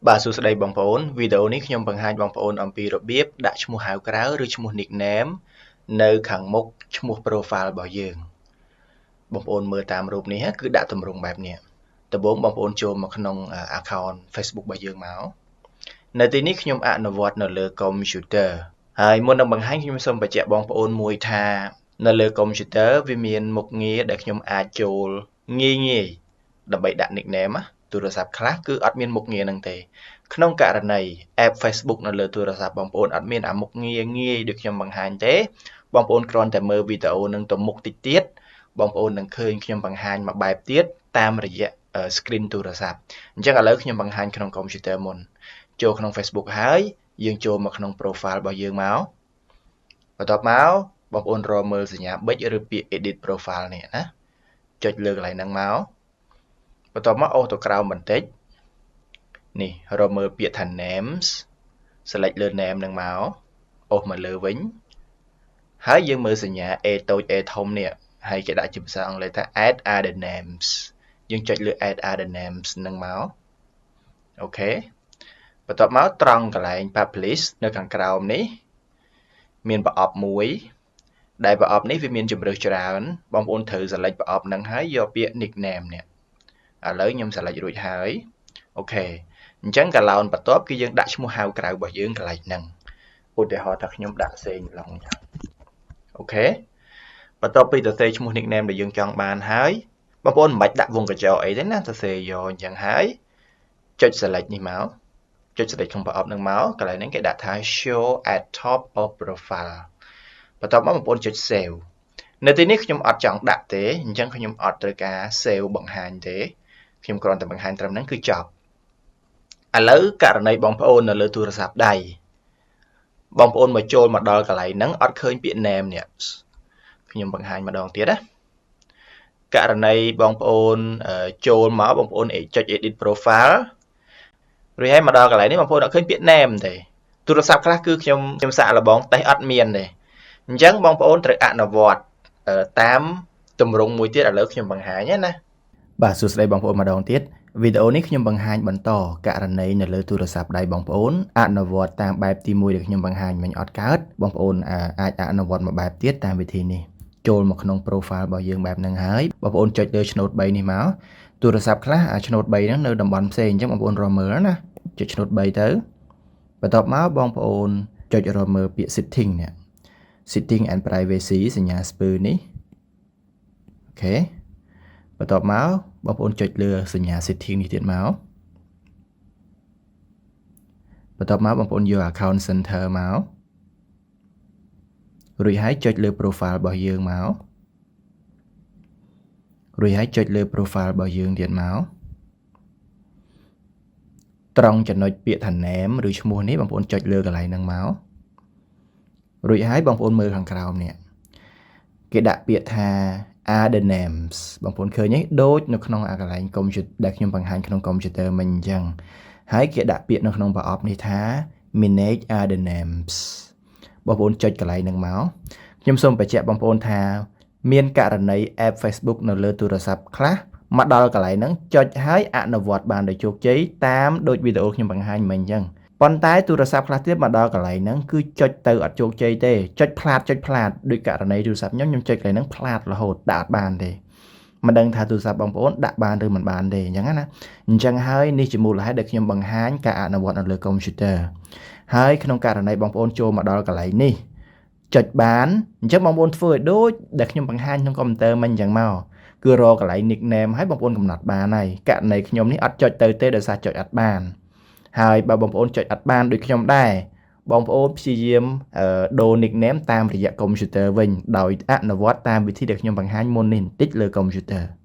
បាទសួស្តីបងប្អូនវីដេអូនេះខ្ញុំបង្ហាញបងប្អូនអំពីរបៀបដាក់ឈ្មោះហៅក្រៅឬឈ្មោះ nickname នៅខាងមុខឈ្មោះ profile របស់យើងបងប្អូនមើលតាមរូបនេះគឺដាក់ទម្រង់បែបនេះដំបូងបងប្អូនចូលមកក្នុង account Facebook របស់យើងមកនៅទីនេះខ្ញុំអនុវត្តនៅលើ computer ហើយមុននឹងបង្ហាញខ្ញុំសូមបញ្ជាក់បងប្អូនមួយថានៅលើ computer វាមានមុខងារដែលខ្ញុំអាចចូលងាយងាយដើម្បីដាក់ nickname ណាទូរស័ព្ទខ្លះគឺអត់មានមុខងារហ្នឹងទេក្នុងករណី app Facebook នៅលើទូរស័ព្ទបងប្អូនអត់មានអាមុខងារងាយដូចខ្ញុំបង្ហាញទេបងប្អូនគ្រាន់តែមើលវីដេអូនឹងទៅមុខតិចទៀតបងប្អូននឹងឃើញខ្ញុំបង្ហាញមួយបែបទៀតតាមរយៈ screen ទូរស័ព្ទអញ្ចឹងឥឡូវខ្ញុំបង្ហាញក្នុង computer មុនចូលក្នុង Facebook ហើយយើងចូលមកក្នុង profile របស់យើងមកបន្ទាប់មកបងប្អូនរកមើលសញ្ញាប៊ិចឬពាក្យ edit profile នេះណាចុចលើកន្លែងហ្នឹងមកបន្ទាប់មកអូសទៅក្រោមបន្តិចនេះរកមើលពាក្យថា names select លើ name នឹងមកអូសមកលើវិញហើយយើងមើលសញ្ញា A តូច A ធំនេះហើយគេដាក់ជាភាសាអង់គ្លេសថា add other names យើងចុចលើ add other names នឹងមក OK បន្ទាប់មកត្រង់កន្លែង publish នៅខាងក្រោមនេះមានប្រអប់មួយដែលប្រអប់នេះវាមានជម្រើសច្រើនបងប្អូនត្រូវ select ប្រអប់ហ្នឹងហើយយកពាក្យ nickname នេះឥឡូវខ្ញុំ select រួចហើយ OK អញ្ចឹងកឡោនបន្ទាប់គឺយើងដាក់ឈ្មោះហៅក្រៅរបស់យើងកន្លែងហ្នឹងឧទាហរណ៍ថាខ្ញុំដាក់សេងឡុង OK បន្ទាប់ពីសរសេរឈ្មោះ nickname ដែលយើងចង់បានហើយបងប្អូនមិនបាច់ដាក់វងកញ្ចក់អីទេណាសរសេរយកអញ្ចឹងហើយចុច select នេះមកចុច select ក្នុងប្រអប់នឹងមកកន្លែងហ្នឹងគេដាក់ថា show at top of profile បន្ទាប់មកបងប្អូនចុច save នៅទីនេះខ្ញុំអត់ចង់ដាក់ទេអញ្ចឹងខ្ញុំអត់ត្រូវការ save បង្ហាញទេខ្ញុំគ្រាន់តែបង្ហាញត្រឹមហ្នឹងគឺចប់ ឥឡូវករណីបងប្អូននៅលើទូរស័ព្ទដៃបងប្អូនមកចូលមកដល់កន្លែងហ្នឹងអត់ឃើញពាក្យ name នេះខ្ញុំបង្ហាញម្ដងទៀតណាករណីបងប្អូនចូលមកបងប្អូនចុច edit profile រួចហើយមកដល់កន្លែងនេះបងប្អូនអត់ឃើញពាក្យ name ទេទូរស័ព្ទខ្លះគឺខ្ញុំខ្ញុំសាកល្បងតេស្តអត់មានទេអញ្ចឹងបងប្អូនត្រូវអនុវត្តតាមទម្រង់មួយទៀតឥឡូវខ្ញុំបង្ហាញណាបាទសួស្តីបងប្អូនម្ដងទៀតវីដេអូនេះខ្ញុំបង្ហាញបន្តករណីនៅលើទូរស័ព្ទដៃបងប្អូនអនុវត្តតាមបែបទី1ដែលខ្ញុំបង្ហាញមិញអត់កើតបងប្អូនអាចអនុវត្តមួយបែបទៀតតាមវិធីនេះចូលមកក្នុង profile របស់យើងបែបហ្នឹងហើយបងប្អូនចុចលើឆ្នូត3នេះមកទូរស័ព្ទខ្លះអាឆ្នូត3ហ្នឹងនៅតំបន់ផ្សេងអញ្ចឹងបងប្អូនរកមើលណាចុចឆ្នូត3ទៅបន្ទាប់មកបងប្អូនចុចរកមើលពាក្យ setting នេះ setting and privacy សញ្ញាស្ពឺនេះ OK បន្ទាប់មកបងប្អូនចុចលើសញ្ញា setting នេះទៀតមកបន្ទាប់មកបងប្អូនយក account center មករួចហើយចុចលើ profile របស់យើងមករួចហើយចុចលើ profile របស់យើងទៀតមកត្រង់ចំណុចពាក្យថា name ឬឈ្មោះនេះបងប្អូនចុចលើកន្លែងហ្នឹងមករួចហើយបងប្អូនមើលខាងក្រោមនេះគេដាក់ពាក្យថា other names បងប្អូនឃើញទេដូចនៅក្នុងអាកន្លែង computer ដែលខ្ញុំបង្ហាញក្នុង computer មិញអញ្ចឹងហើយគេដាក់ពាក្យនៅក្នុងប្រអប់នេះថា manage other names បងប្អូនចុចកន្លែងហ្នឹងមកខ្ញុំសូមបញ្ជាក់បងប្អូនថាមានករណី app Facebook នៅលើទូរស័ព្ទខ្លះមកដល់កន្លែងហ្នឹងចុចហើយអនុវត្តបានដោយជោគជ័យតាមដូចវីដេអូខ្ញុំបង្ហាញមិញអញ្ចឹងប៉ុន្តែទូរស័ព្ទខ្លះទៀតមកដល់កន្លែងហ្នឹងគឺចុចទៅអត់ជោគជ័យទេចុចផ្លាតចុចផ្លាតដូចករណីទូរស័ព្ទខ្ញុំខ្ញុំចុចកន្លែងហ្នឹងផ្លាតរហូតដាក់អត់បានទេ មិនដឹងថាទូរស័ព្ទបងប្អូនដាក់បានឬមិនបានទេអញ្ចឹងណាអញ្ចឹងហើយនេះជាមូលហេតុដែលខ្ញុំបង្ហាញការអនុវត្តនៅលើកុំព្យូទ័រហើយក្នុងករណីបងប្អូនចូលមកដល់កន្លែងនេះចុចបានអញ្ចឹងបងប្អូនធ្វើឲ្យដូចដែលខ្ញុំបង្ហាញក្នុងកុំព្យូទ័រមិញអញ្ចឹងមកគឺរកកន្លែង nickname ឲ្យបងប្អូនកំណត់បានហើយករណីខ្ញុំនេះអត់ចុចទៅទេដោយសារចុចអត់បានហើយបើបងប្អូនចុចអត់បានដូចខ្ញុំដែរបងប្អូនព្យាយាមដូរ nickname តាមរយៈកុំព្យូទ័រវិញដោយអនុវត្តតាមវិធីដែលខ្ញុំបង្ហាញមុននេះបន្តិចលើកុំព្យូទ័រ។